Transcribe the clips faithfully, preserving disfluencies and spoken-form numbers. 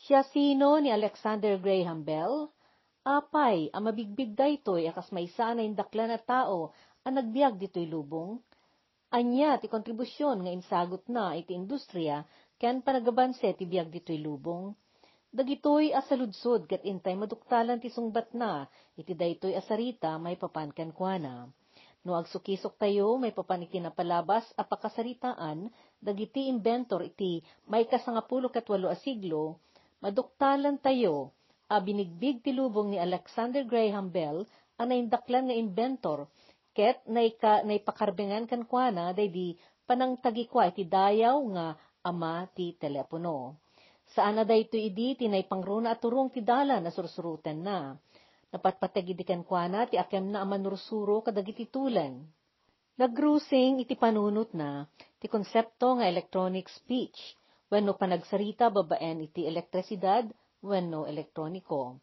Siasino ni Alexander Graham Bell? Apay a mabigbig daytoy a kas maysa a naindaklan a tao a nagbiag ditoy lubong? Ania ti kontribusion nga insagutna iti industria ken panagabanse ti biag ditoy lubong? Dagitoy a saludsod ket intay maduktalan ti sungbatna iti daytoy a sarita maipapan kenkuana. No agsukisoktayo maipapan iti napalabas a pakasaritaan dagiti inventor iti maikasangapulo ket walo a siglo, maduktalantayo a binigbig ti lubong ni Alexander Graham Bell a naindaklan nga inventor ket naika-, naipakarbengan kenkuana daydi panangtagikua iti dayaw nga ama ti telepono. Saan a daytoy idi ti naipangruna a turong ti dalan a sursurotenna. Napatpateg idi kenkuana ti akemna a manursuro kadagiti tuleng. Nagrusing iti panunotna ti konsepto nga electronic speech wenno panagsarita babaen iti elektrisidad wenno elektroniko.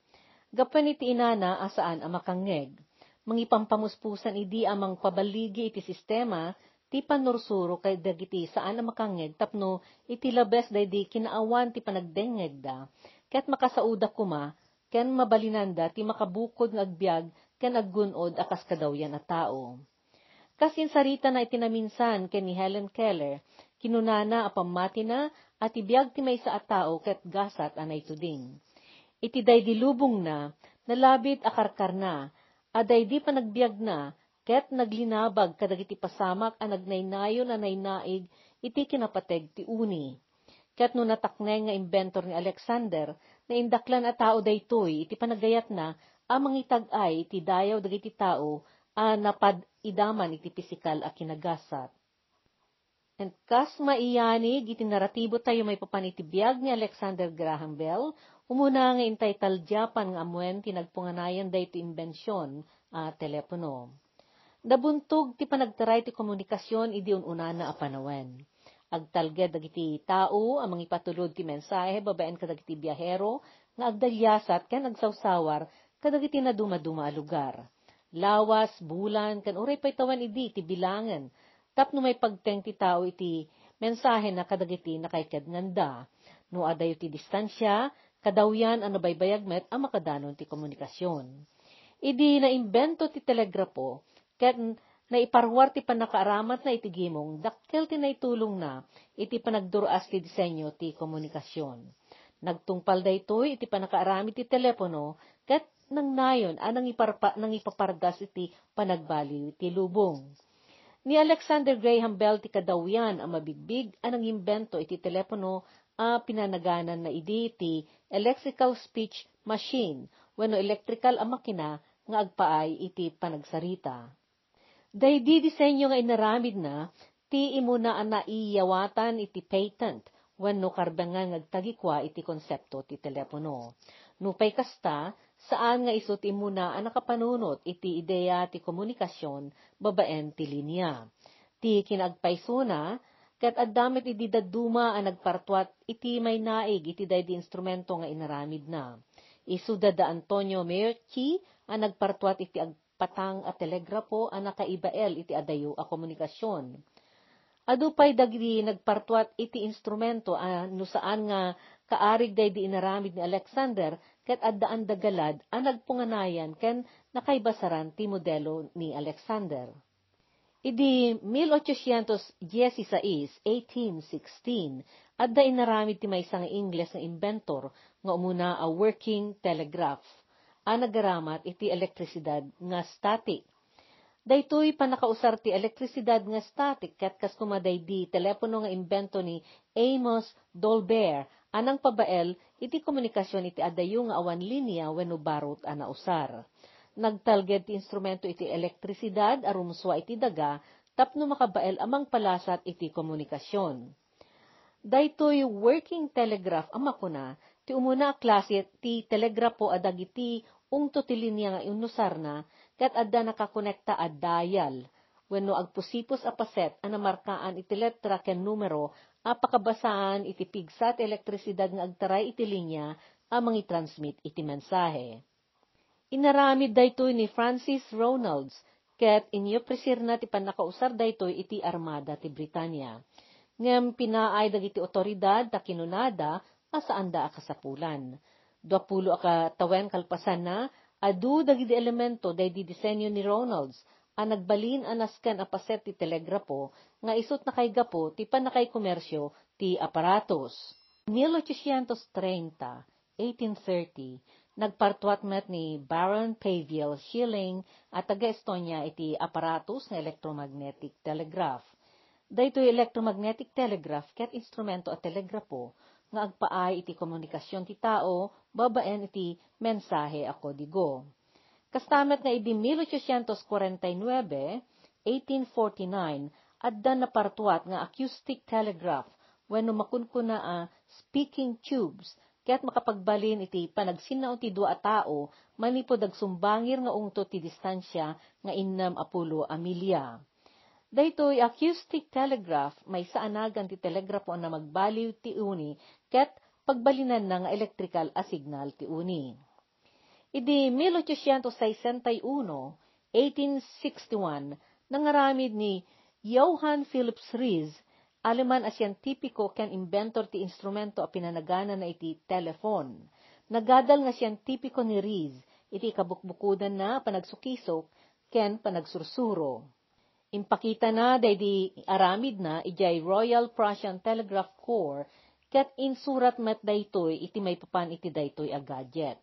Gapuan iti inana a saan a makangngeg, mangipampamuspusan idi a mangpaballigi iti sistema ti pannursuro kadagiti saan a makangngeg tapno iti labes daydi kinaawan ti panagdengngegda, ket makasaoda koma ken mabalinanda ti makabukod nga agbiag ken aggun-od a kas kadawyan a tao. Kas insaritana iti naminsan ken ni Helen Keller, kinunana a pammatina a ti biag ti maysa a tao ket gasat a naituding. Iti daydi lubongna, nalabit a karkarna a daydi panagbiagna ket naglinabag kadagiti pasamak a nagnaynayon a nainaig iti kinapateg ti uni. Ket no natakneng nga inventor ni Alexander, naindaklan a tao daytoy iti panagayatna a mangitag-ay iti dayaw dagiti tao a napad-idaman iti pisikal a kinagasat. Ket kas maiyanig iti naratibo tayo maipapan iti biag ni Alexander Graham Bell, umuna nga intay taldiapan nga ammuen ti nagpunganayan daytoy imbension a telepono. Nabuntog ti panagtaray ti komunikasion idi un-unana a panawen. Agtalged dagiti tao a mangipatulod ti mensahe babaen kadagiti biahero nga agdaliasat ken agsawsawar kadagiti nadumaduma a lugar. Lawas, bulan, ken uray pay tawen idi ti bilangen tapno maipagteng ti tao iti mensahena kadagiti nakaikadnganda. No adayo ti distansia, kadawyan a nabaybayag met a makadanon ti komunikasion. Idi naimbento ti telegrapo, ket naiparuar ti pannakaaramatna iti gimong, dakkel ti naitulongna iti panagdur-as ti disenyo ti komunikasion. Nagtungpal daytoy iti pannakaaramid ti telepono ket nangnayon a nangiparpa-, nangipapardas iti panagbaliw ti lubong. Ni Alexander Graham Bell ti kadawyan a mabigbig a nangimbento iti telepono a pinanagananna idi ti electrical speech machine wenno elektrikal a makina nga agpaay iti panagsarita. Daydi disenyo nga inaramidna ti immuna a naiyawatan iti patent wenno karbengan nga agtagikua iti konsepto ti telepono. Nupay kasta, saan nga isu ti immuna a nakapanunot iti ideya ti komunikasion babaen ti linia. Ti kinaagpaysona, ket adda met idi dadduma a nagpartuat iti mainaig iti daydi instrumento nga inaramidna. Isuda da Antonio Meucci a nagpartuat iti agpatang a telegrapo a nakaibael iti adayo a komunikasion. Adu pay dagiti nagpartuat iti instrumento a no saan nga kaarig daydi inaramid ni Alexander ket addaanda galad a nagpunganayan ken nakaibasaran ti modelo ni Alexander. Idi mil ochocientos dieciséis, eighteen sixteen, adda inaramid ti maysa nga Ingles nga inventor nga umuna a working telegraph a nagaramat iti elektrisidad nga static. Daytoy pannakausar ti elektrisidad nga static ket kas koma daydi telepono nga imbento ni Amos Dolbear a nangpabael iti komunikasion iti adayo nga awan linia wenno barut a nausar. Nagtalged ti instrumento iti elektrisidad a rumsua iti daga tapno makabael a mangpalasat iti komunikasion. Daytoy working telegraph a makuna ti umuna a klase ti telegrapo a dagiti ungto ti linia nga inusarna ket adda nakakonekta a dial wenno agpusipus a paset a namarkaan iti letra ken numero a pakabasaan iti pigsa ti elektrisidad nga agtaray iti linia a mangitransmit iti mensahe. Inaramid daytoy ni Francis Ronalds ket inyopresirna ti pannakausar daytoy iti Armada ti Britania. Ngem pinaay dagiti awtoridad ta kinunada a saanda a kasapulan. Duapulo a katawen kalpasanna, adu dagiti elemento daydi disenyo ni Ronalds a nagbalin a nasken a paset ti telegrapo nga isut' nakaigapu ti pannakaikomersio ti aparatos. Mil ochocientos treinta, eighteen thirty, nagpartuat met ni Baron Pavel Schilling a taga-Estonia iti aparatos nga electromagnetic telegraph. Daytoy electromagnetic telegraph ket instrumento a telegrapo nga agpaay iti komunikasion ti tao babaen iti mensahe a kodigo. Kasta met nga idi mil ochocientos kuarenta y nuebe, eighteen forty-nine, adda napartuat nga acoustic telegraph wenno makunkuna a speaking tubes ket makapagbalin iti panagsinnao ti dua a tao manipud agsumbangir nga ungtot ti distansia nga innem a pulo a milya. Daytoy acoustic telegraph maysa a nagan ti telegrapo a namagbaliw ti uni ket pagbalinanna nga elektrikal a signal ti uni. Idi mil ochocientos sesenta y uno, eighteen sixty-one, nangaramid ni Johann Philips Reis, Aleman a sientipiko ken inventor ti instrumento a pinanaganana iti telefon. Nagadal nga sientipiko ni Reis iti kabukbukodanna a panagsukisok ken panagsursuro. Impakitana daydi aramidna idiay Royal Prussian Telegraph Corps ket insurat met daytoy iti maipapan iti daytoy a gadget.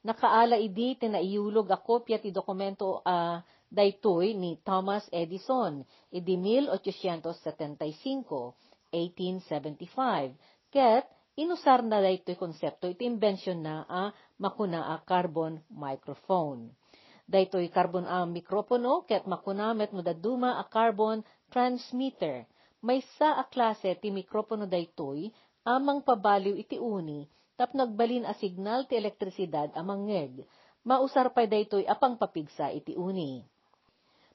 Nakaala idi ti naiyulog a kopia ti dokumento a daytoy ni Thomas Edison idi mil ochocientos setenta y cinco, eighteen seventy-five, ket inusarna daytoy konsepto iti imbensionna a makuna a carbon microphone. Daytoy carbon a mikropono ket makuna met no dadduma a carbon transmitter. Maysa a klase ti mikropono daytoy a mangpabaliw iti uni tapno agbalin a signal ti elektrisidad a mangngeg. Mausar pay daytoy a pangpapigsa iti uni.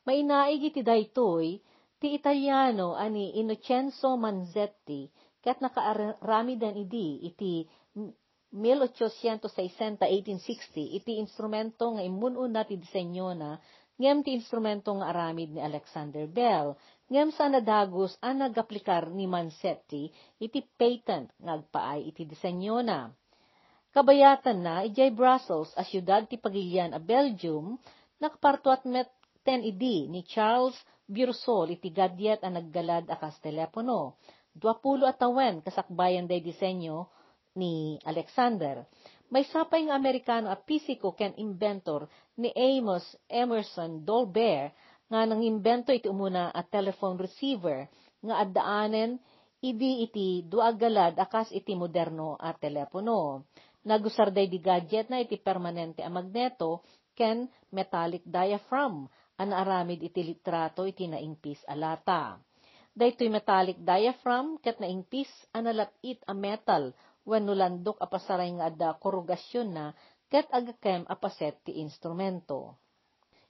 Mainaig iti daytoy ti Italiano a ni Innocenzo Manzetti ket nakaaramiden idi iti mil ochocientos sesenta, eighteen sixty, iti instrumento nga immun-una ti disenyona, ngem ti instrumento nga aramid ni Alexander Bell, ngem saan a dagus a nagaplikar ni Manzetti iti patent nga agpaay iti disenyona. Kabayatanna, idiay Brussels a siudad ti pagilian a Belgium, nakapartuat met ten idi ni Charles Bursol iti gadiet a naggalad a kas telepono. Duapulo a tawen kasakbayan day disenyo ni Alexander. Maysa pay nga Amerikano a pisiko ken inventor ni Amos Emerson Dolbear nga nangimbento iti umuna a telephone receiver nga addaanen idi iti dua a galad a kas iti moderno a telepono. Nagusar daydi gadgetna iti permanente a magneto ken metallic diaphragm a naaramid iti litrato iti naingpis a lata. Daytoy metallic diaphragm ket naingpis a nalap-it a metal wenno landok a pasaray nga adda korugasionna ket agakem a paset ti instrumento.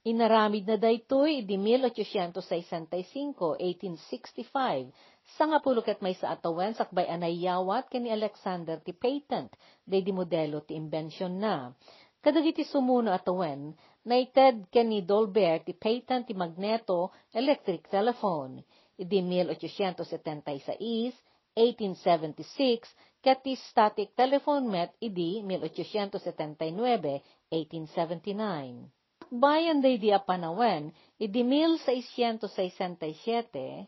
Inaramidna daytoy idi mil ochocientos sesenta y cinco, eighteen sixty-five, sangapulo ket maysa a tawen sakbay a naiyawat ken ni Alexander ti patent daydi modelo ti imbensionna. Kadagiti sumuno a tawen, naited ken ni Dolbear ti patent ti magneto electric telephone. Idi mil ochocientos setenta y seis, eighteen seventy-six, ket ti static telephone met idi mil ochocientos setenta y nuebe, eighteen seventy-nine. Sakbayan daydi a panawen, idi mil seiscientos sesenta y siete,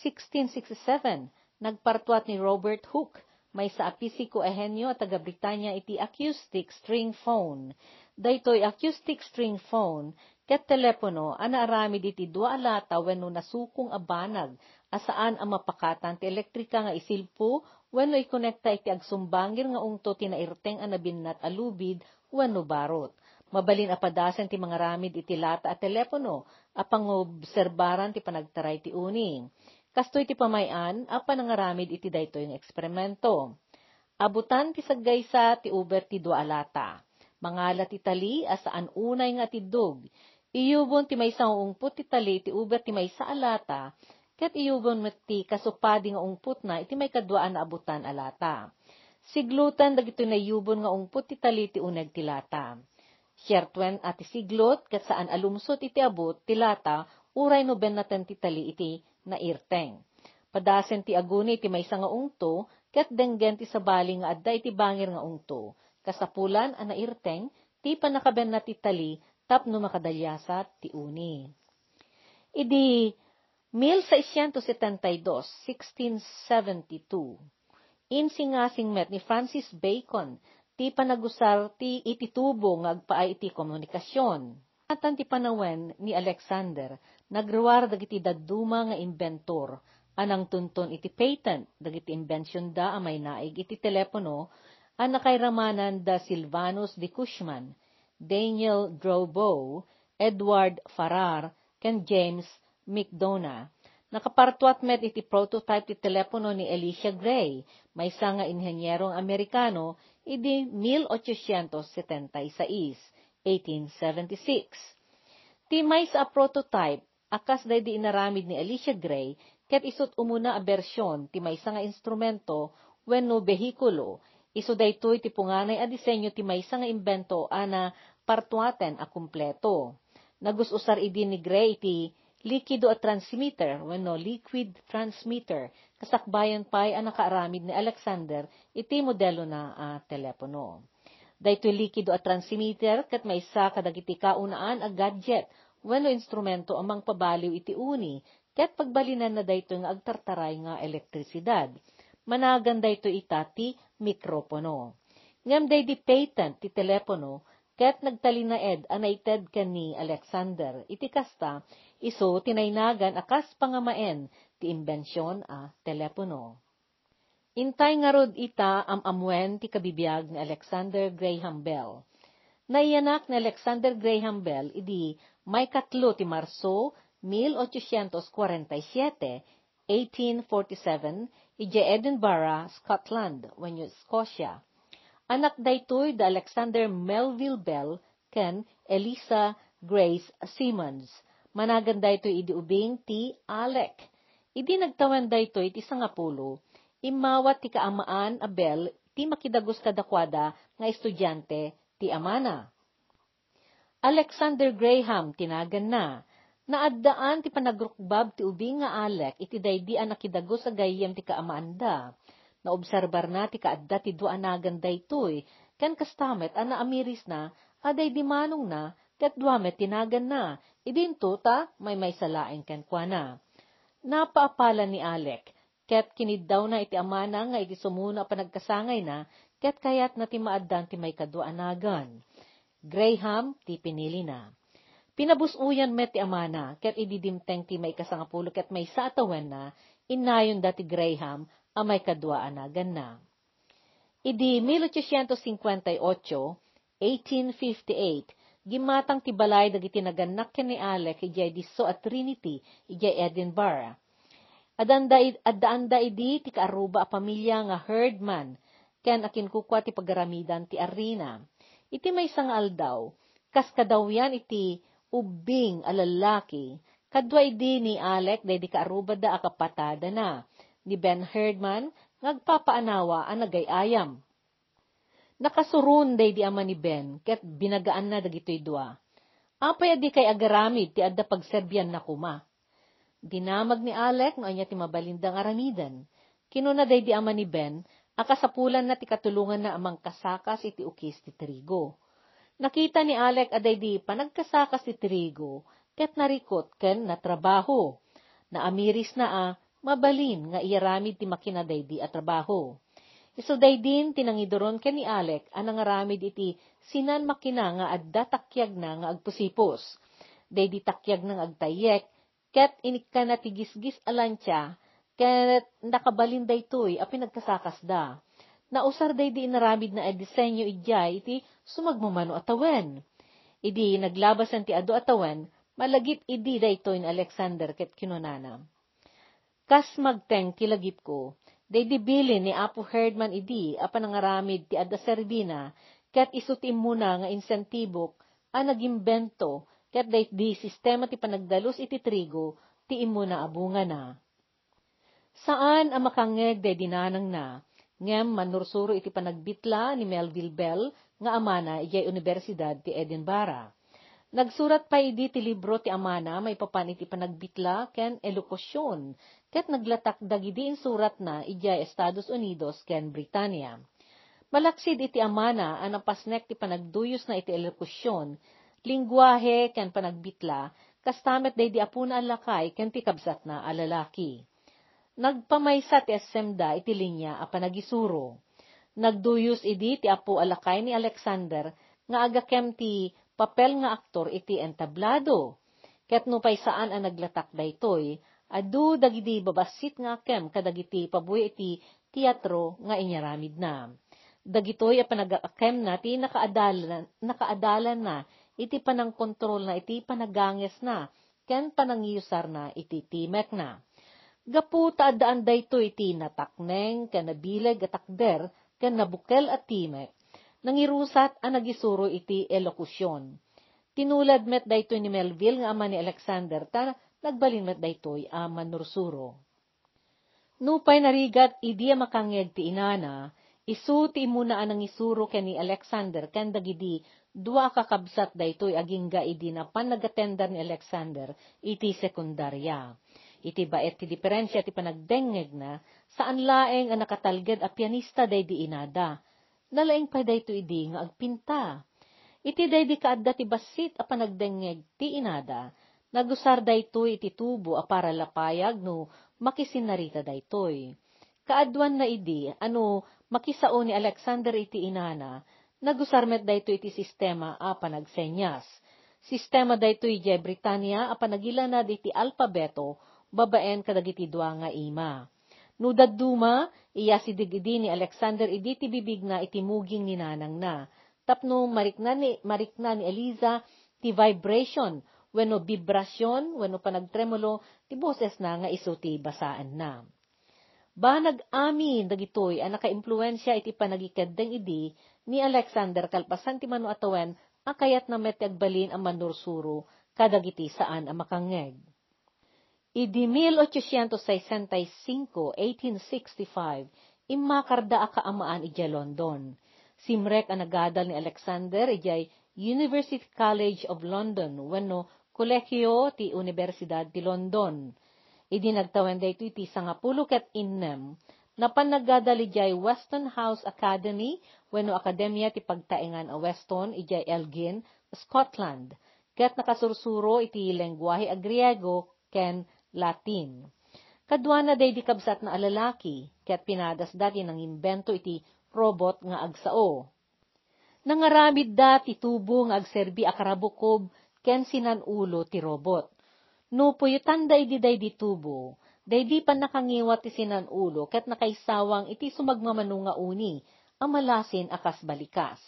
sixteen sixty-seven, nagpartuat ni Robert Hooke, maysa a pisiko a henio a taga-Britania iti acoustic string phone. Daytoy acoustic string phone ket telepono a naaramid iti dua a lata wenno nasukong a banag a saan a mapakatan ti elektrika nga isilpo wenno ikonekta iti agsumbangir nga ungto ti nairteng a nabinnat a lubid wenno barot. Mabalin a padasen ti mangaramid iti lata a telepono a pangobserbaran ti panagtaray ti uni. Kastoy ti pamay-an a panangaramid iti daytoy nga eksperimento. Abutan ti saggaysa ti uber ti dua a lata. Mangala ti tali a saan unay nga atiddog. Iyubon ti maysa nga ungpot ti tali ti uber ti maysa a lata, ket iyubon met ti kasupadi nga ungpotna iti maikadua a naabutan a lata. Siglutan dagitoy naiyubon nga ungpot ti tali ti uneg ti lata. Siertoen a ti siglot ket saan a lumsot iti abut ti lata uray no bennaten ti tali iti nairteng. Padasen ti aguni iti maysa nga ungto ket denggen ti sabali nga adda iti bangir nga ungto, kasapulan a nairteng ti pannakabenna ti tali tapno makadaliasat ti uni. Idi mil seiscientos setenta y dos, sixteen seventy-two, insingasing met ni Francis Bacon ti panagusar ti iti tubo nga agpaay iti komunikasion. Atan ti panawen ni Alexander, nagruar dagiti dadduma nga inventor a nangtunton iti patent dagiti imbensionda a mainaig iti telepono a nakairamanan da Silvanus de Cushman, Daniel Drobo, Edward Farrar, ken James McDonough. Nakapartuat met iti prototype ti telepono ni Elisha Gray, maysa nga inhenyerong Amerikano, idi mil ochocientos setenta y seis, eighteen seventy-six. Ti maysa a prototype a kas daydi inaramid ni Elisha Gray, ket isut' umuna a bersion ti maysa nga instrumento wenno behikulo. Isu daytoy ti punganay a disenyo ti maysa nga imbento a napartuaten a kumpleto. Nagus-usar idi ni Gray iti likido a transmitter wenno liquid transmitter, kasakbayan pay a nakaaramid ni Alexander iti modelona a telepono. Daytoy likido a transmitter ket maysa kadagiti kaunaan a gadget wenno instrumento a mangpabaliw iti uni, ket pagbalinanna daytoy nga agtartaray nga elektrisidad. Managan daytoy ita ti mikropono. Ngem daydi patent ti telepono ket nagtalinaed a naited ken ni Alexander. Iti kasta, isu ti nainagan a kas pangamaen ti imbension a telepono. Intay ngarud ita am-ammoen ti kabibiag ni Alexander Graham Bell. Naiyanak ni Alexander Graham Bell idi maikatlo ti Marso, mil ochocientos cuarenta y siete, eighteen forty-seven, idiay Edinburgh, Scotland, wenno Scotia. Anak daytoy da Alexander Melville Bell ken Eliza Grace Simmons. Managan daytoy idi ubing ti Alec. Idi nagtawen daytoy iti sangapulo, immawat ti kaamaan a Bell ti makidagus kadakuada nga estudiante ti amana. Alexander Graham ti naganna. Naaddaan ti panagrukbab ti ubing nga Alec iti daydi a nakidagus a gayyem ti kaamaanda. Naobserbarna ti kaadda ti dua a nagan daytoy, ken kasta met a naamirisna a daydi manongna ket dua met ti naganna, idinto ta maymaysa laeng kenkuana. Napaapala ni Alec, ket kiniddawna iti amana nga iti sumuna a panagkasangayna, ket kayatna ti maaddan ti maikadua a nagan. Graham ti pinilina. Pinabus-oyan met ti amana, ket idi dimteng ti maikasangapulo ket maysa a tawenna, innayonda ti Graham a maikadua a naganna. Idi mil ochocientos cincuenta y ocho, eighteen fifty-eight, gimmatang ti balay dagiti nagannak ken ni Alec idiay disso a Trinity, idiay Edinburgh. Adanda id-, addaanda idi ti kaaruba a pamilia nga herdman, ken akinkukua ti pagaramidan ti arrina. Iti maysa nga aldaw, kas kadawyan iti ubbing a lallaki, kadua idi ni Alec daydi kaarubada a kapatadana, ni Ben Herdman, nga agpapaanawa a nagay-ayam. Nakasuron daydi ama ni Ben ket binagaanna dagitoy dua. Apay a dikay agaramid ti adda pagserbianna koma? Dinamag ni Alec no ania ti mabalinda nga aramiden. Kinuna daydi ama ni Ben a kasapulanna ti katulonganna a mangkasakas iti ukis ti trigo. Nakita ni Alec a daydi panagkasakas ti trigo ket narikut ken natrabaho. Naamirisna a mabalin nga iyaramid ti makina daydi a trabaho. Isu daydin ti nangiduron ken ni Alec a nangaramid iti sinan makina nga adda takiagna nga agpusipos. Daydi takiagna nga agtayyek ket inikkana ti gisgis a lantia ket nakabalin daytoy a pinagkasakasda. Nausar daydi inaramidna a disenyo idiay iti sumagmamano a tawen. Idi naglabasen ti adu a tawen, malagip idi daytoy ni Alexander ket kinunana, "Kas magteng ti lagipko, daydi bilin ni Apo Herdman idi a panangaramid ti adda serbina, ket isu ti immuna nga insentibok a nagimbento, ket daydi sistema ti panagdalus iti trigo ti immuna a bungana." Saan a makangngeg daydi nanangna, ngem mannursuro iti panagbitla ni Melville Bell nga amana idiay Universidad ti Edinburgh. Nagsurat pay idi ti libro ti amana maipapan iti panagbitla ken elokusion, ket naglatak dagidi insuratna idiay Estados Unidos ken Britania. Malaksid iti amana a napasnek ti panagduyosna iti elokusion, lingguahe ken panagbitla, kasta met daydi apona a lakay ken ti kabsatna a lalaki. Nagpamaysa ti essemda iti linia a panagisuro. Nagduyos idi ti apo a lakay ni Alexander nga agakem ti papel nga aktor iti entablado. Ket nupay saan a naglatak daytoy, adu dagidi babassit nga akem kadagiti pabuya iti teatro nga inyaramidna. Dagitoy a panagakemna ti nakaadal-, nakaadalanna iti panangkontrolna iti panagangesna ken panangiusarna iti timekna. Gapu ta addaan daytoy iti natakneng ken nabileg a takder ken nabukel a timek, nangirusat a nagisuro iti elokusion. Tinulad met daytoy ni Melville nga ama ni Alexander ta nagbalin met daytoy a mannursuro. Nupay narigat idi a makangngeg ti inana, isu ti immuna a nangisuro ken ni Alexander ken dagidi dua a kakabsat daytoy agingga idi napan nagatender ni Alexander iti sekundaria. Iti baet ti diferensia ti panagdengngegna, saan laeng a nakatalged a pianista daydi inada. Nalaing pay daytoy idi nga agpinta. Iti daydi kaadda ti bassit a panagdengngeg ti inada, nagusar daytoy iti tubo a para lapayag no makisinnarita daytoy. Kaaduanna idi a no makisao ni Alexander iti inana, nagusar met daytoy iti sistema a panagsenyas. Sistema daytoy idiay Britania a panagilanad iti alpabeto babaen kadagiti dua nga ima. No dadduma, iyasideg idi ni Alexander idi ti bibigna iti muging ni nanangna, tapno marikna ni, marikna ni Eliza ti vibration wenno bibrasion wenno panagtremulo ti bosesna nga isu ti basaenna. Banag amin dagitoy a nakaimpluensia iti panagikeddeng idi ni Alexander kalpasan ti mano a tawen a kayatna met ti agbalin a mannursuro kadagiti saan a makangngeg. Idi mil ochocientos sesenta y cinco, eighteen sixty-five, immakarda a kaamaan idiay London. Simrek a nagadal ni Alexander idiay University College of London wenno Kolegio ti Universidad ti London. Idi nagtawen daytoy ti sangapulo ket innem, napan nagadal idiay Weston House Academy wenno Akademia ti Pagtaengan a Weston idiay Elgin, Scotland, ket nakasursuro iti lengguahe a Griego ken Latin. Kaduana daydi kabsatna a lalaki, ket pinadasda ti nangimbento iti robot nga agsao. Nangaramidda ti tubo nga agserbi a karabukob ken sinan-ulo ti robot. No puyotanda idi daydi tubo, daydi pannakangiwat ti sinan-ulo ket nakaisawang iti sumagmamano nga uni a malasin a kas balikas.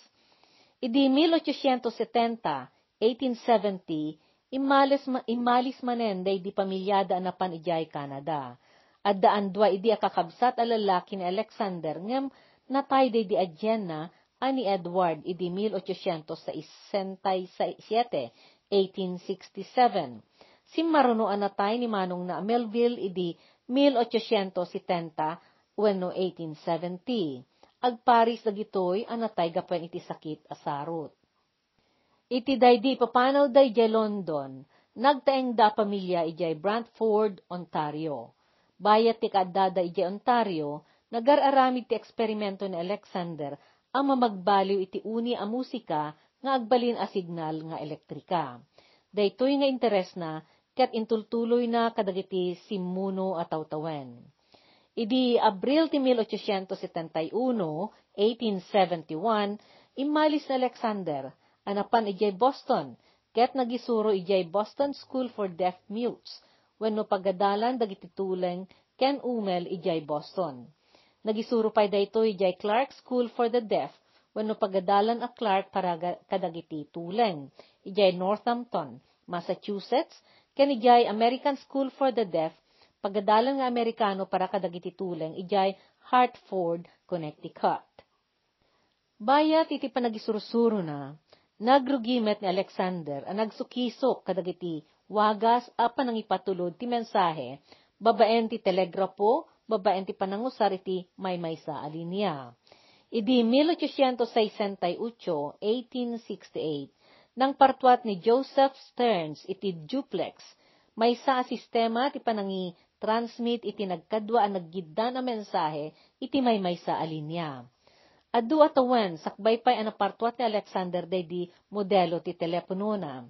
Idi mil ochocientos setenta, eighteen seventy, immalis ma-, immalis manen daydi pamiliada a napan idiay Canada. Addaan dua idi a kakabsat a lalaki ni Alexander ngem natay daydi adienna a ni Edward idi mil ochocientos sesenta y siete, eighteen sixty-seven. Simmaruno a natay ni manongna a Melville idi mil ochocientos setenta wenno eighteen seventy. Agparis dagitoy a natay gapuan iti sakit a sarot. Iti daydi ipapanawda idiay London, nagtaengda a pamilia idiay Brantford, Ontario. Bayat ti kaaddada idiay Ontario, nagar-aramid ti eksperimento ni Alexander a mamagbaliw iti uni a musika nga agbalin a signal nga elektrika. Daytoy nga interesna ket intultuloyna kadagiti simmuno a tawtawen. Idi Abril ti mil ochocientos setenta y uno, eighteen seventy-one, immalis ni Alexander a napan idiay Boston ket nagisuro idiay Boston School for Deaf Mutes wenno pagadalan dagiti tuleng ken umel idiay Boston. Nagisuro pay daytoy idiay Clark School for the Deaf wenno pagadalan a Clark para ga-, kadagiti tuleng idiay Northampton, Massachusetts, ken idiay American School for the Deaf, pagadalan nga Amerikano para kadagiti tuleng idiay Hartford, Connecticut. Bayat iti panagisursurona, nagrugi met ni Alexander a nagsukisok kadagiti wagas a panangipatulod ti mensahe babaen ti telegrapo, babaen ti panangusar iti maymaysa a linia. Idi mil ochocientos sesenta y ocho, eighteen sixty-eight, Nangpartuat ni Joseph Stearns iti duplex, maysa a sistema ti panangi-transmit iti nagkadua a naggiddan a mensahe iti maymaysa a linia. Adu a tawen, sakbay pay a napartuat ni Alexander daydi modelo ti teleponona.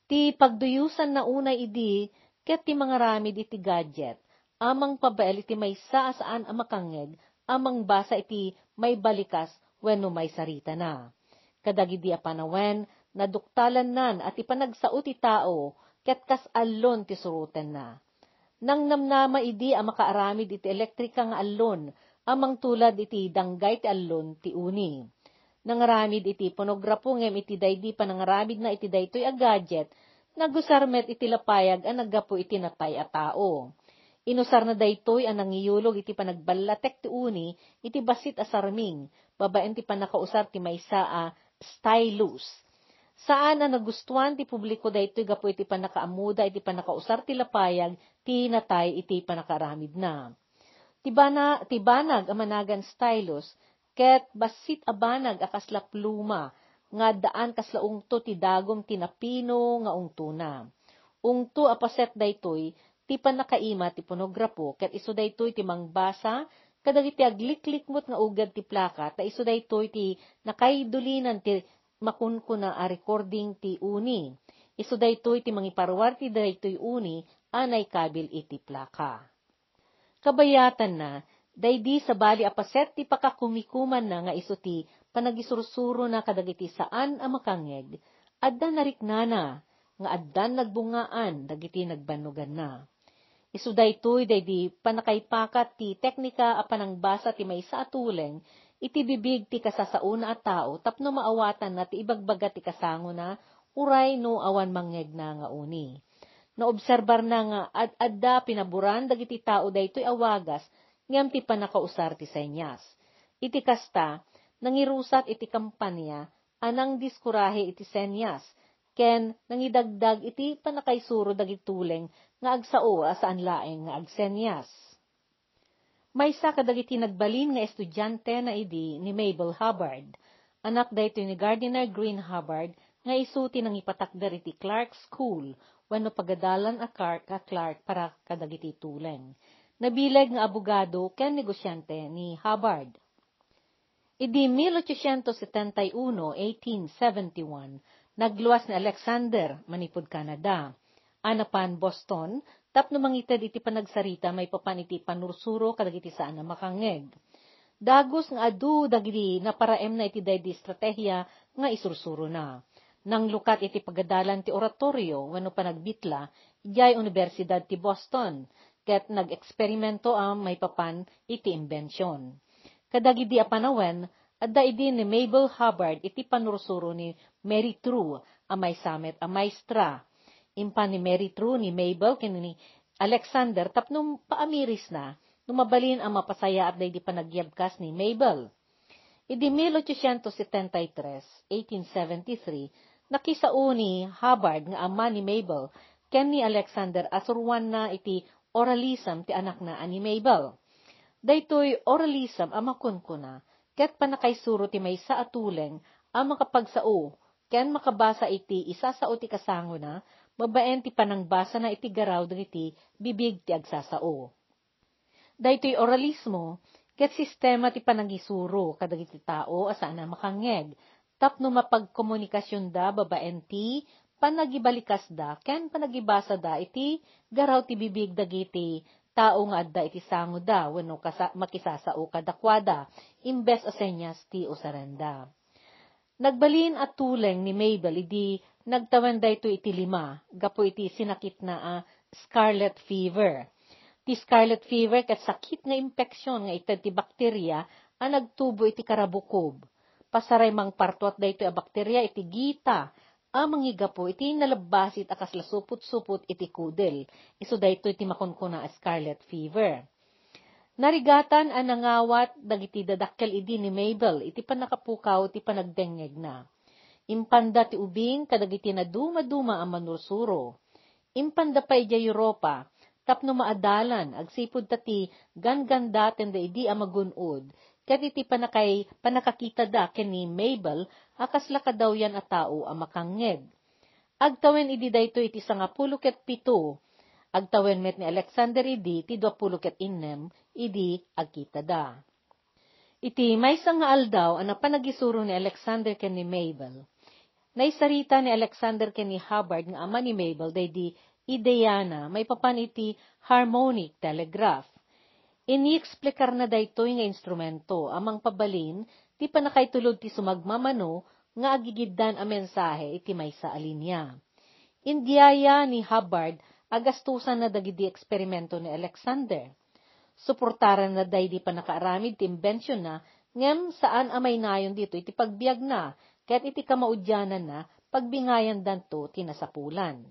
Ti pagduyosanna unay idi ket ti mangaramid iti gadget a mangpabael iti maysa a saan a makangngeg a mangbasa iti maibalikas wenno maisaritana. Kadagidi a panawen, naduktalannan a ti panagsao ti tao ket kas allon ti surotenna. Nangnamnama idi a makaaramid iti elektrika nga allon a mangtulad iti danggay ti allon ti uni. Nangaramid iti pornograpo ngem iti daydi panangaramidna iti daytoy a gadget, nagusar met iti lapayag a naggapu iti natay a tao. Inusarna daytoy a nangiyulog iti panagballatek ti uni iti bassit a sarming, babaen ti pannakausar ti maysa a stylus. Saan a nagustuan ti publiko daytoy gapu iti pannakaammoda iti pannakausar ti lapayag ti natay iti pannakaaramidna. Ti bana-, ti banag a managan stylus ket bassit a banag a kasla pluma nga addaan kasla ungto ti dagum ti napino nga ungtona. Ungto a paset daytoy ti pannakaima ti pornograpo ket isu daytoy ti mangbasa kadagiti agliklikmut nga ugad ti plaka ta isu daytoy ti nakaidulinan ti makunkuna a recording ti uni. Isu daytoy ti mangiparuar ti daytoy uni a naikabil iti plaka. Kabayatanna, daydi sabali a paset ti pakakumikumanna nga isu ti panagisursurona kadagiti saan a makangngeg, adda nariknana nga addan nagbungaan dagiti nagbannoganna. Isu daytoy daydi pannakaipakat ti teknika a panangbasa ti maysa a tuleng iti bibig ti kasasaona a tao tapno maawatanna ti ibagbaga ti kasangona uray no awan mangngegna nga uni. Naobserbarna nga ad-adda pinaboran dagiti tao daytoy a wagas ngem ti pannakausar ti senyas. Iti kasta, nangirusat iti kampania a nangdiskurahe iti senyas ken nangidagdag iti pannakaisuro dagiti tuleng nga agsao a saan laeng nga agsenyas. Maysa kadagiti nagbalin nga estudiantena idi ni Mabel Hubbard. Anak daytoy ni Gardiner Green Hubbard nga isu ti nangipatakder iti Clark School wenno pagadalan a Clark a Clark para kadagiti tuleng. Nabileg nga abogado ken negosiante ni Hubbard. Idi mil ochocientos setenta y uno, eighteen seventy-one, nagluas ni Alexander manipud Canada. A napan Boston tapno mangited iti panagsarita maipapan iti panursuro kadagiti saan a makangngeg. Dagus nga adu dagiti naparaemna iti daydi estrategia nga isursurona. Nanglukat iti pagadalan ti oratorio wenno panagbitla idiay Universidad ti Boston, ket nag-eksperimento a maipapan iti imbension. Kadagidi a panawen, adda idi ni Mabel Hubbard iti panursuro ni Mary True a maysa met a maestra. Impan ni Mary True ni Mabel ken ni Alexander tapno paamirisna no mabalin a mapasayaat daydi panagyabkas ni Mabel. Idi mil ochocientos setenta y tres, eighteen seventy-three, nakisao ni Hubbard nga ama ni Mabel ken ni Alexander a suroanna iti oralism ti anakna a ni Mabel. Daytoy oralism a makunkuna ket pannakaisuro ti maysa a tuleng a makapagsao ken makabasa iti isasao ti kasangona babaen ti panangbasana iti garaw dagiti bibig ti agsasao. Daytoy oralismo ket sistema ti panangisuro kadagiti tao a saan a makangngeg tapno mapagkomunikasionda babaen ti panagibalikasda ken panagibasada iti garaw ti bibig dagiti tao nga adda iti sangoda wenno kasa-, makisasao kadakuada imbes a senyas ti usarenda. Nagbalin a tuleng ni Mabel idi nagtawen daytoy iti lima gapu iti sinakitna a scarlet fever. Ti scarlet fever ket sakit nga impeksion nga ited ti bakteria a nagtubo iti karabukob. Pasaray mangpartuat daytoy a bakteria iti gita a mangigapu iti nalabbasit a kasla supot-supot iti kudel. Isu daytoy ti makunkuna a scarlet fever. Narigatan a nangawat dagiti dadakkel idi ni Mabel iti pannakapukaw ti panagdengngegna. Impanda ti ubing kadagiti nadumaduma a manursuro. Impanda pay idiay Europa tapno maadalan agsipud ta ti ganggandatenda idi a magun-od ket iti panakay-, pannakakitada ken ni Mabel a kasla kadawyan a tao a makangngeg. Agtawen idi daytoy iti sangapulo ket pito, agtawen met ni Alexander idi ti duapulo ket innem idi agkitada. Iti maysa nga aldaw a napanagisuro ni Alexander ken ni Mabel, naisarita ni Alexander ken ni Hubbard nga ama ni Mabel daydi ideyana maipapan iti harmonic telegraph. Inieksplikarna daytoy nga instrumento a mangpabalin ti pannakaitulod ti sumagmamano nga agigiddan a mensahe iti maysa a linia. Indaydiay ni Hubbard a gastusanna dagidi eksperimento ni Alexander. Suportaranna daydi pannakaaramid ti imbensionna, ngem saan a mainayon ditoy ti pagbiagna, ket iti kamaudiananna, pagbingayandanto ti nasapulan.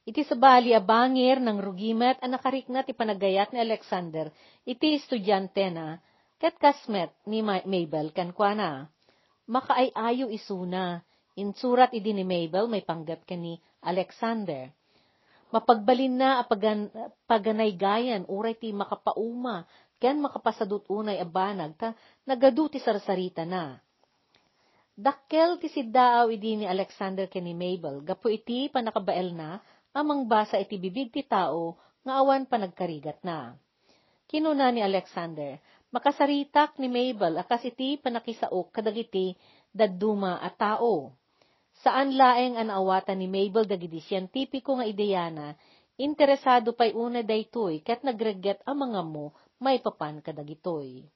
Iti sabali a bangir, nangrugi met a nakarikna ti panagayat ni Alexander iti estudiantena, ket kas met ni Ma-, Mabel kenkuana. Makaay-ayo isuna, insurat idi ni Mabel maipanggep ken ni Alexander. Mapagbalinna a pagan-, paganaygayan uray ti makapauma ken makapasadut unay a banag ta nagadu ti sarsaritana. Dakkel ti siddaaw idi ni Alexander ken ni Mabel gapu iti pannakabaelna a mangbasa iti bibig ti tao nga awan panagkarigatna. Kinuna ni Alexander, "Makasaritak ni Mabel a kas iti pannakisaok kadagiti dadduma a tao." Saan laeng a naawatan ni Mabel dagidi sientipiko nga ideyana, interesado pay unay daytoy ket nagregget a mangammo maipapan kadagitoy.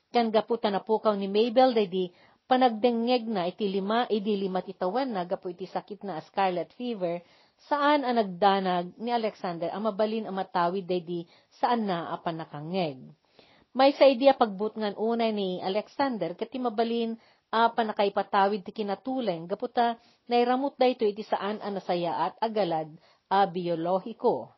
Ken gapu ta napukaw ni Mabel daydi panagdengngegna iti lima, idi lima ti tawenna gapu iti sakitna a scarlet fever, saan a nagdanag ni Alexander a mabalin a matawid daydi saanna a pannakangngeg. Maysa idi a pagbutngan unay ni Alexander ket ti mabalin a pannakaipatawid ti kinatuleng gapu ta nairamut daytoy iti saan a nasayaat a galad a biologiko.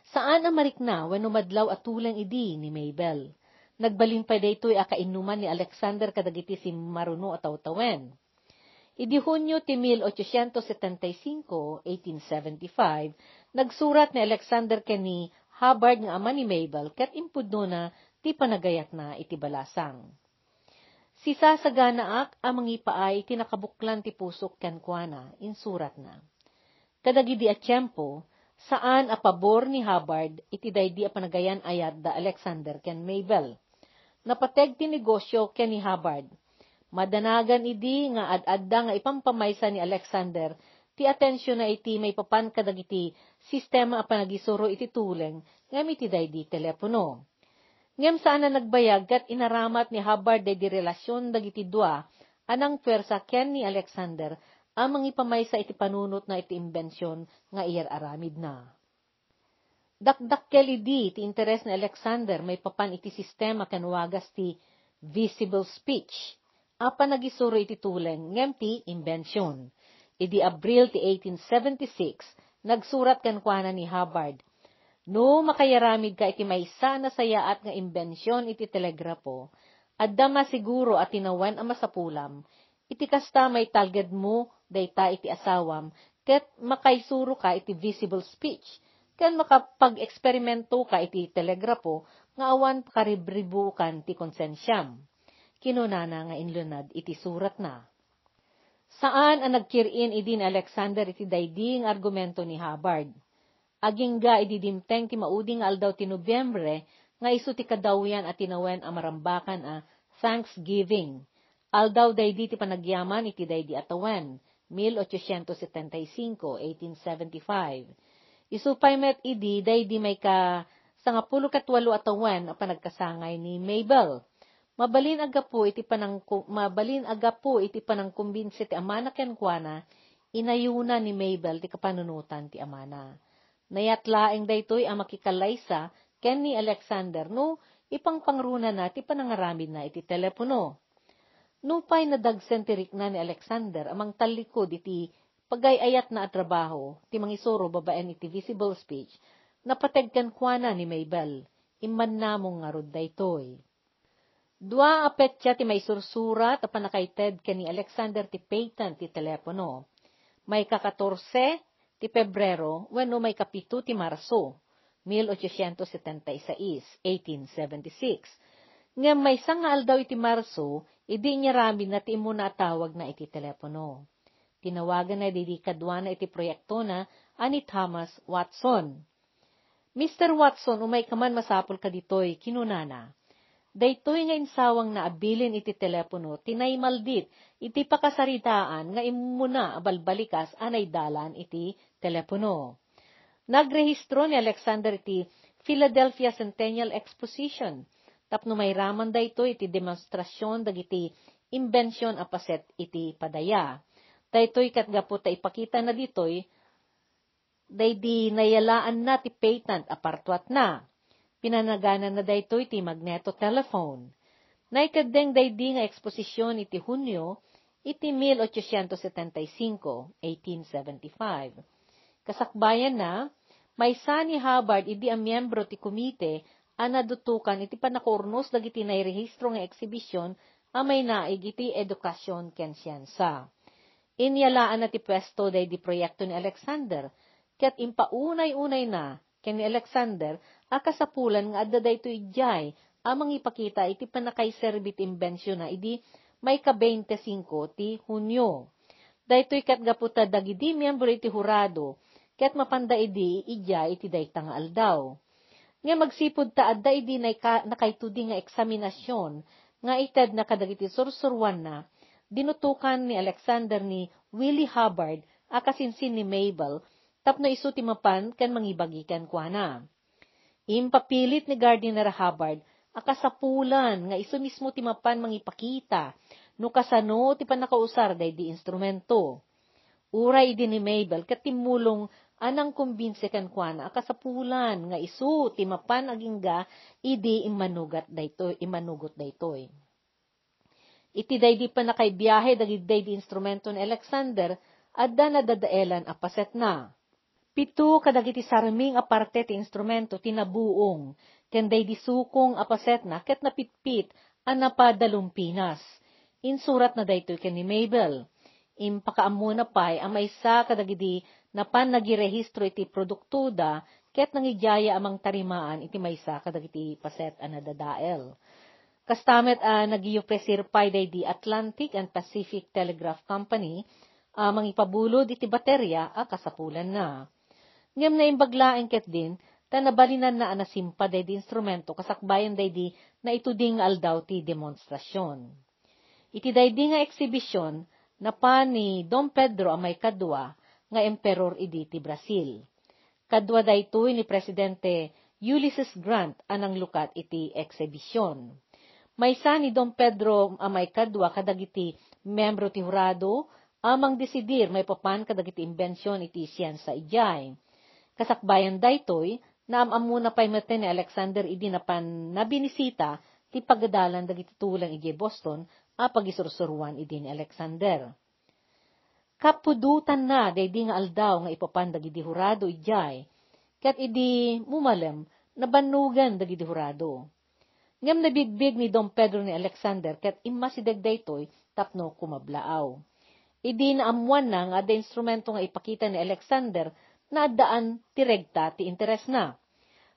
Saan a marikna wenno madlaw a tuleng idi ni Mabel. Nagbalin pay daytoy a kainnuman ni Alexander kadagiti simmaruno a tawtawen. Idi Hunio ti mil ochocientos setenta y cinco, eighteen seventy-five, nagsurat ni Alexander ken ni Hubbard nga ama ni Mabel ket impudnona ti panagayatna iti balasang. "Sisasaganaak a mangipaay ti nakabuklan ti pusok kenkuana," insuratna. Kadagidi a tiempo, saan a pabor ni Hubbard iti daydi a panagayan-ayat da Alexander ken Mabel. Napateg ti negosio ken ni Hubbard. Madanagan idi nga ad-adda nga ipampamaysa ni Alexander ti atensionna iti maipapan kadagiti sistema a panagisuro iti tuleng ngem iti daydi telepono. Ngem saan a nagbayag ket inaramat ni Hubbard daydi relasion dagiti dua a nangpuersa ken ni Alexander a mangipamaysa iti panunotna iti imbension nga iyar-aramidna. Dakdakkel idi ti interes ni Alexander maipapan iti sistema ken wagas ti visible speech a panagisuro iti tuleng ngem ti imbension. Idi Abril ti eighteen seventy-six, nagsurat kenkuana ni Hubbard, "No makayaramidka iti maysa a nasayaat nga imbension iti telegrapo, adda masiguro a tinawen a masapulam. Iti kasta, maitalgedmo dayta iti asawam ket makaisuroka iti visible speech ken makapag-eksperimentoka iti telegrapo nga awan pakaribribukan ti konsensiam," kinunana nga inlunad iti suratna. Saan a nagkir-in idi ni Alexander iti daydi nga argumento ni Hubbard. Agingga idi dimteng ti maudi nga aldaw ti Nobiembre nga isu ti kadawyan a tinawen a marambakan a Thanksgiving. Aldaw daydi ti panagyaman iti daydi a tawen, mil ochocientos setenta y cinco, eighteen seventy-five. Isu pay met idi daydi maika sangapulo ket walo a tawen a panagkasangay ni Mabel. Mabalin a gapu iti panangku-, mabalin a gapu iti panangkumbinsi ti amana kenkuana, inayona ni Mabel ti kapanunotan ti amana. Nayat laeng daytoy a makikalaysa ken ni Alexander no ipangpangrunana ti panangaramidna iti telepono. Nupay nadagsen ti rikna ni Alexander a mangtallikud iti pagay-ayatna a trabaho ti mangisuro babaen iti visible speech, napateg kenkuana ni Mabel. Immannamong ngarud daytoy. Dua a petsa ti maisursurat a pannakaited ken ni Alexander ti patent ti telepono. Maika katorse ti Pebrero wenno maika pito ti Marso, mil ochocientos setenta y seis, eighteen seventy-six. Ngem maysa nga aldaw iti Marso, idi inyaramidna ti immuna a tawagna iti telepono. Tinawaganna daydi kaduana iti proyektona a ni Thomas Watson. "Mister Watson, umayka man masapul kaditoy," kinunana. Daytoy nga insawangna a bilin iti telepono ti naimaldit iti pakasaritaan nga immuna a balbalikas a naidalan iti telepono. Nagrehistro ni Alexander iti Philadelphia Centennial Exposition tapno mairaman daytoy iti demonstrasion dagiti imbension a paset iti padaya. Daytoy ket gapu ta ipakitana ditoy daydi nayalaanna ti patent a partuatna. Pinanagananna daytoy ti magnetotelephone. Naikeddeng daydi nga eksposision iti Hunio iti mil ochocientos setenta y cinco, eighteen seventy-five. Kasakbayanna, maysa ni Hubbard idi a miembro ti komite a nadutokan iti pannakaurnos dagiti nairehistro nga eksibisyon a mainaig iti edukasyon ken siensia. Inyalaanna ti puesto daydi proyekto ni Alexander, ket impaunay-unayna ken ni Alexander a kasapulan nga adda daytoy idiay a mangipakita iti pannakaiserbi ti imbensionna idi maika-bente singko ti Hunio. Daytoy ket gapu ta dagidi miembro iti hurado ket mapanda idi idiay iti dayta nga aldaw. Ngem agsipud ta adda idi naika-, nakaitudi nga eksaminasion nga itedna kadagiti sursuroanna, dinutokan ni Alexander ni Willie Hubbard a kasinsin ni Mabel tapno isu ti mapan ken mangibagi kenkuana. Impapilit ni Gardiner Hubbard a kasapulan nga isu mismo ti mapan mangipakita no kasano ti pannakausar daydi instrumento. Uray idi ni Mabel ket timmulong a nangkumbinsi kenkuana a kasapulan nga isu ti mapan agingga idi immanugat daytoy, immanugot daytoy. Iti daydi pannakaibiahe dagiti daydi instrumento ni Alexander, adda nadadaelan a pasetna. Pito kadagiti sarming a parte ti instrumento ti nabuong, ken daydi sukong a pasetna ket napitpit a napadalumpinas. Insuratna daytoy ken ni Mabel. Impakaammona pay a maysa kadagidi napan nagirehistro iti produktoda ket nangidiaya a mangtarimaan iti maysa kadagiti paset a nadadael. Kasta met a nagiupresir pay daydi Atlantic and Pacific Telegraph Company a mangipabulod iti bateria a kasapulanna. Ngem naimbag laeng ketdin ta nabalinanna a nasimpa daydi instrumento kasakbayan daydi naitudi nga aldaw ti demonstrasion. Iti daydi nga eksibisyon, napan ni Dom Pedro a maikadua nga emperor idi ti Brazil. Kadua daytoy ni Presidente Ulysses Grant a nanglukat iti eksibisyon. Maysa ni Dom Pedro a maikadua kadagiti membro ti hurado a mangdesidir maipapan kadagiti imbension iti siensia idiay. Kasakbayan daytoy, naam-ammona pay metten ni Alexander idi napan nabinisita ti pagadalan dagiti tulang idiay Boston a pagisursuroan idi ni Alexander. Kapudotanna daydi nga aldaw nga ipapan dagidi hurado idiay, ket idi mumalem, nabannogan dagidi hurado. Ngem nabigbig ni Dom Pedro ni Alexander ket immasideg daytoy tapno kumablaaw. Idi naammoanna nga adda instrumento nga ipakita ni Alexander, naaddaan ti regta ti interesna.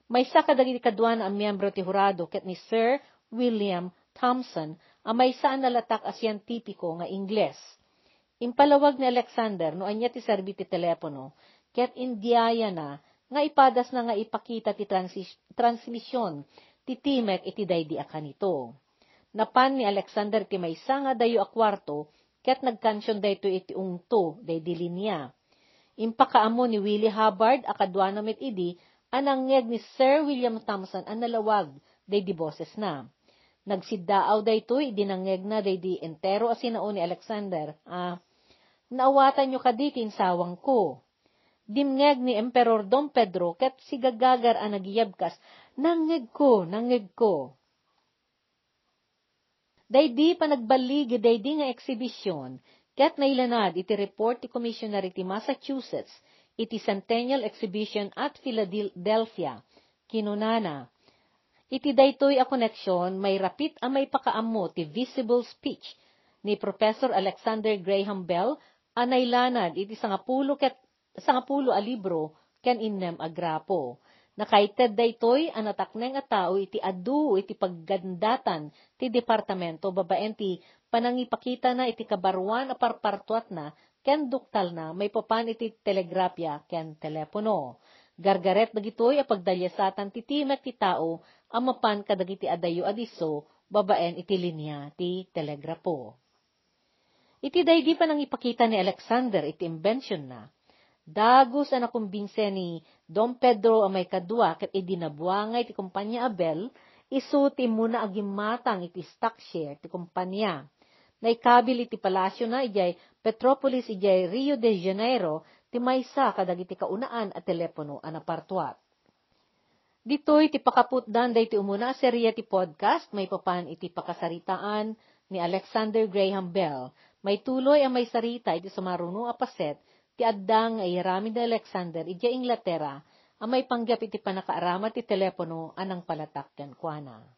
Maysa kadagiti kaduana a miembro ti hurado ket ni Sir William Thomson a maysa a nalatak a sientipiko nga Ingles. Impalawag ni Alexander no ania ti serbi ti telepono, ket indiayana nga ipadasna nga ipakita ti transi-, transmision ti timek iti daydi a kanito. Napan ni Alexander ti maysa nga adayo a kuarto ket nagkansion daytoy iti ungto daydi linia. Impakaammo ni Willie Hubbard a kaduana met idi a nangngeg ni Sir William Thomson a nalawag daydi bosesna. Nagsiddaaw daytoy idi nangngegna daydi entero a sinao ni Alexander a, "Naawatanyo kadi ti insawangko?" Dimngeg ni Emperor Dom Pedro ket sigagagar a nagyabkas, "Nangngegko, nangngegko." Daydi panagballigi daydi nga eksibisyon ket nailanad iti report ti Commissioner iti Massachusetts iti Centennial Exhibition at Philadelphia. Kinunana, "Iti daytoy a koneksion, mairapit a maipakaammo ti visible speech ni Professor Alexander Graham Bell a nailanad iti sangapulo ket sangapulo a libro ken innem a grapo. Nakaited daytoy a natakneng a tao iti adu iti paggandatan ti departamento babaen ti panangipakitana iti kabaruan a parpartuatna ken duktalna maipapan iti telegrafia ken telepono. Gargaret dagitoy a pagdaliasatan ti timek ti tao a mapan kadagiti adayo a disso babaen iti linia ti telegrapo. Iti daydi panangipakita ni Alexander iti imbensionna, dagus a nakumbinse ni Don Pedro a maikadua ket idi nabuangay ti kompania a Bell, isu ti immuna a gimmatang iti stock share ti kompania. Naikabil iti palasiona idiay Petropolis idiay Rio de Janeiro ti maysa kadagiti kaunaan a telepono a napartuat. Ditoy ti pakaputdan daytoy umuna a serie ti podcast maipapan iti pakasaritaan ni Alexander Graham Bell. Maituloy a maisarita iti sumaruno a paset ti adda nga iyaramid ni Alexander idiay Inglaterra a maipanggep iti pannakaaramat ti telepono a nangpalatak kenkuana.